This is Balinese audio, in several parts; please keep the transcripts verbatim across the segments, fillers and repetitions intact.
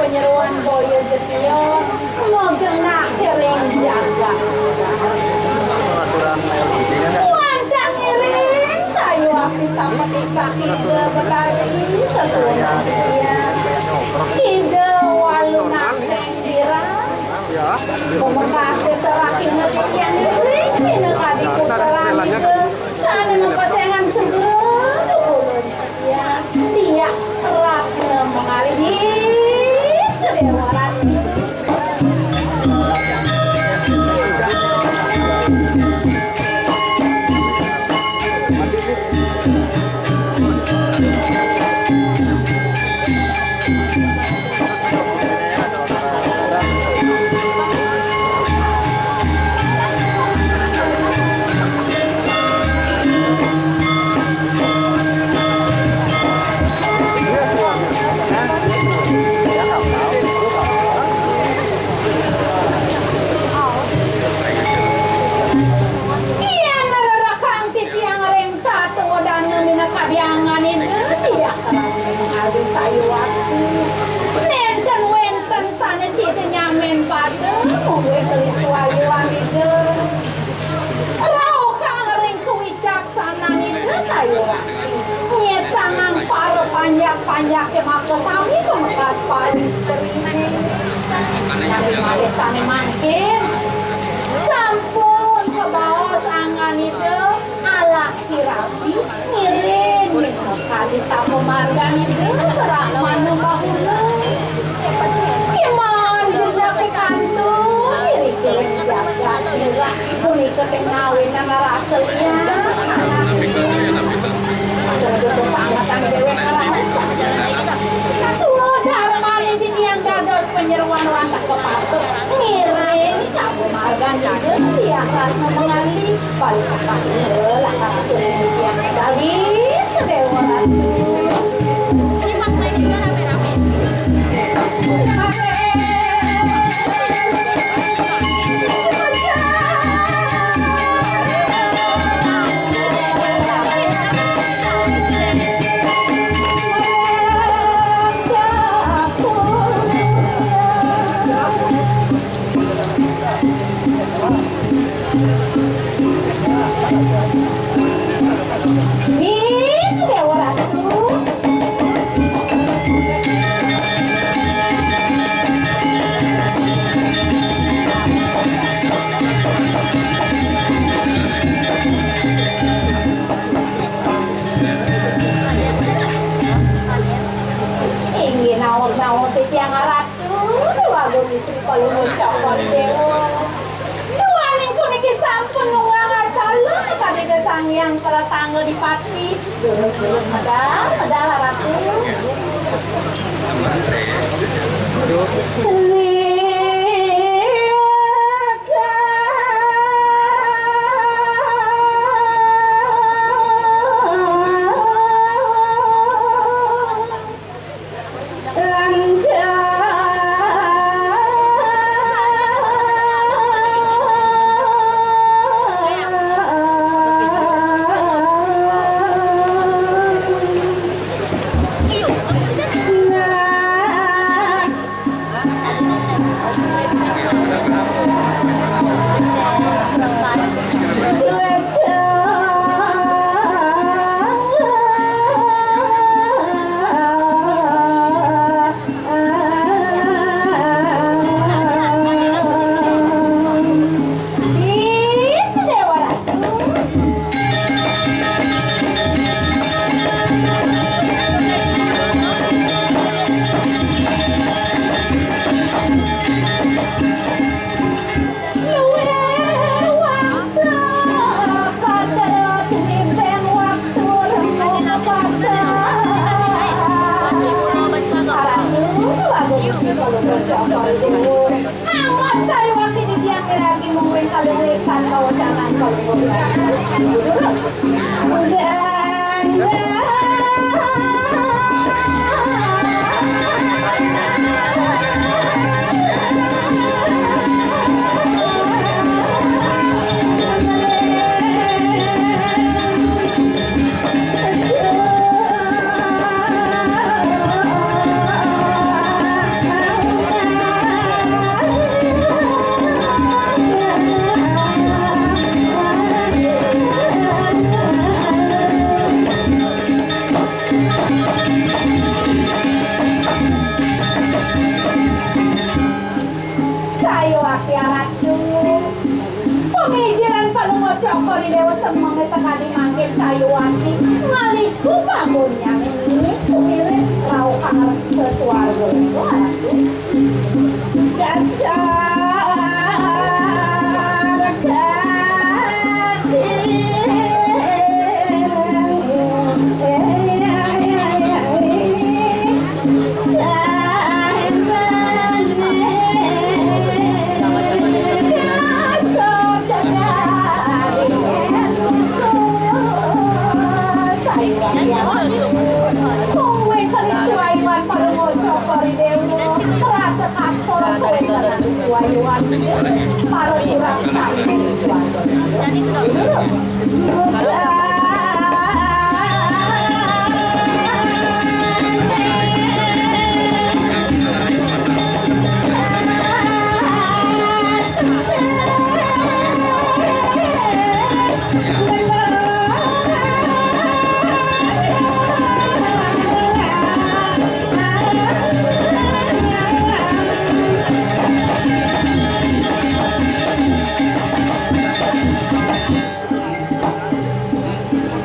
Panyeroan boya jetios, magenah ring jagat. Wantah ngiring sayuakti sapunika Ida Betari sesuunan titiang. Ida Walunaning Girang. Pamekasé sarakina titiang ngiring minakadi puteran Ida sané mapesengan sugra dumun. Ya, tiang Ratna Mangalih Déwa Ratu. Yén rerekang titiang ring tata wedana minakadi angan Ida, tiang Ratna Mangalih sayuakti. Nénten wénten sané sida nyamén pada mungguing keliswayuan Ida. Rauhang ring kawicaksanan Ida sayuakti. Nyetangang para panjak-panjaké makasami pamekas para istriné. Malih-malih sané mangkin sampun kabaos angan Ida, alah Irabi ngiring minakadi sapamargan Ida Brahmana Bahula. Iman jenak pikantuk ngiring jagat Ida punika té ngawinang rasa liang. Anak Ida sangetang déwék ngraos. Sudarmaning titiang dados panyeroan wantah kapatut ngiring sapamargan Ida Hyang Ratna Mangalih. Paling pas Ida lakar atur titiang dawit Déwa Ratu. Ih, Déwa Ratu. Inggih naweg-naweg titiang Ratu, Déwa Agung Istri Palungguh Cokor I Déwa. Duaning puniki sampun nuwuhang acara kadi Ida Sang Hyang Pratangga Dipati. Durus-durus medal, medal Ratu. Maliku panggonnyang ini sumiring rauh pangerta swarga ento, Ratu. Dasar gading.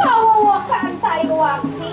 Kawewekan Saiwakti,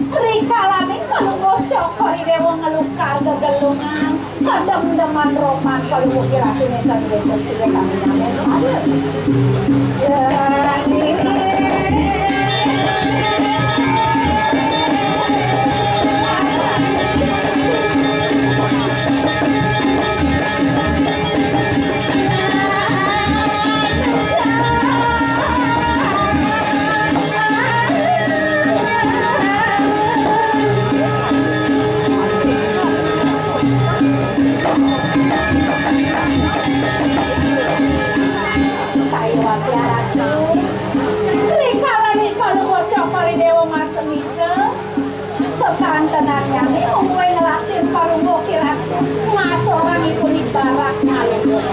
rikalaning Palungguh Cokor I Déwa ngelukar gegelungan, kademdeman roman Palungguh I Ratu nénten wénten sida sami nyamén. Rikalaning Palungguh Cokor I Déwa masengita, kekantenannyané mungguing nglatin Palungguh I Ratu ngasorang ipun ibarat ngalungguh.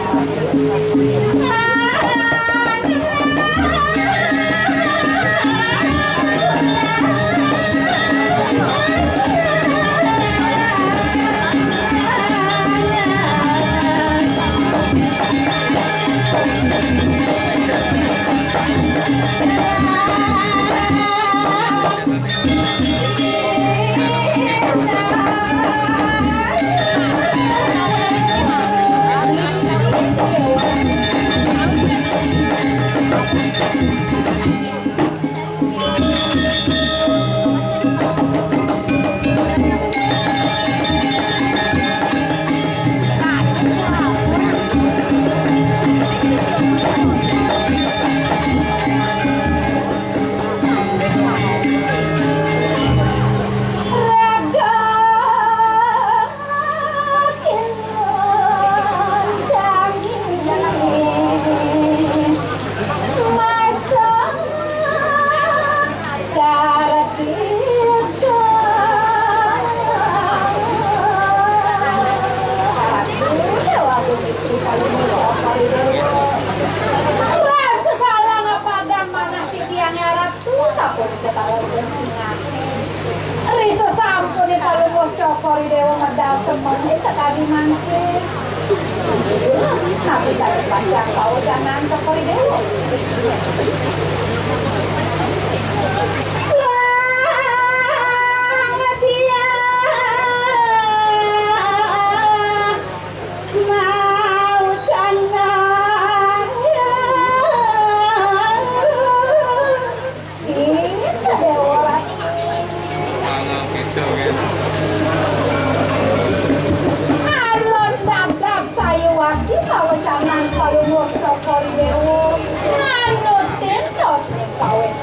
Rasa kalang padang manah titiang arep sampun ketahuan dengan. Ri sesampuné Palungguh Cokor I Déwa medal semeng sakadi mangké. Napi sané pacang pawecanan Cokor I Déwa? Sang Hyang maucanan. Ih, Déwa Ratu. Alon dadap Saiwakti pawecanan Palungguh Cokor I Déwa. Nganutin tos ning pawis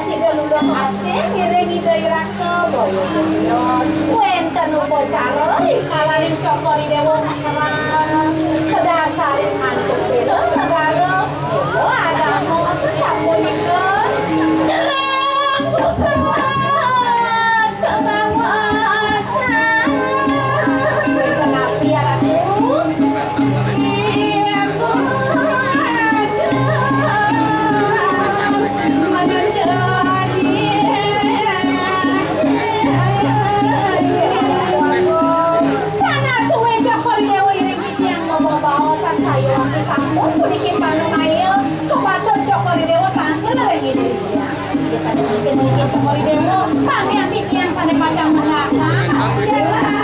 Sida luluh asih ngiring Ida Iraka boya pun wénten upacara ring kalaning Cokor I Déwa makrama. Kadasarin antuk bela negara, bela agama, sapunika. Dereng puput pabawasan. Wénten napi, Ratu? Tanah suwe Cokor I Déwa iring titiang mabaos sansaya, sampun puniki panamaya, kapatut Cokor I Déwa tangkil ring titiang. Sané mungkin-mungkin Cokor I Déwa, pamian titiang sané pacang mangakan.